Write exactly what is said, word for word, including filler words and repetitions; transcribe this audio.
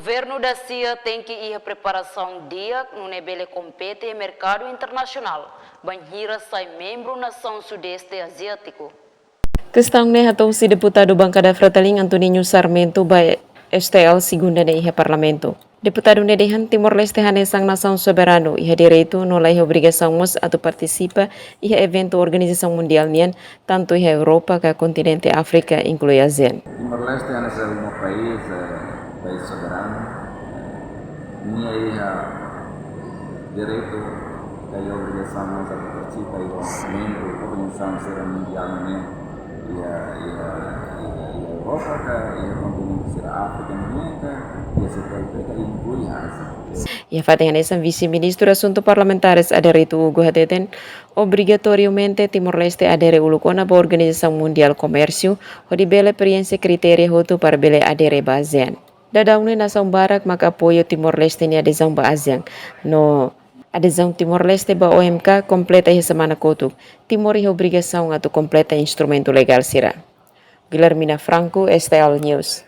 Governu da-sia tenke iha preparasaun di'ak nune'e bele kompete iha merkadu internasionál bainhira sai membru nasaun Sudeste Aziátiku. Kestaun ne'e hato'o husi deputadu bankada Fretilin Antoninho Sarmento ba S T L segunda ne'e iha Parlamentu. Deputadu ne'e dehan Timor-Leste hanesan nasaun soberanu iha direitu no laiha obrigasaun mós atu partisipa iha eventu organizasaun mundiál nian, tantu iha Europa ka kontinente Áfrika, inklui ASEAN. Timor-Leste hanesan uma país, eh, país soberanu, eh, nia iha direitu ka iha obrigasaun mós atu partisipa iha membru organizasaun sira mundiál nian, iha, iha, iha, iha Europa ka iha kontinente sira Áfrika nian ka iha C P L P ka inklui ASEAN. Iha fatin hanesan, Vise-Ministru Asuntu Parlamentares aderitu Hugo hateten, obrigatoriamente Timor-Leste adere uluk ona ba Organizasaun Mundiál Komérsiu, hodi bele preenxe kritéria hotu para bele adere ba ASEAN. Daudaun ne'e nasaun barak mak apoiu Timor-Leste nia adezaun ba ASEAN. No adezaun Timor-Leste ba O M K kompleta iha semana kotuk. Timor iha obrigasaun atu kompleta instrumentu legál sira. Guilhermina Franco, S T L News.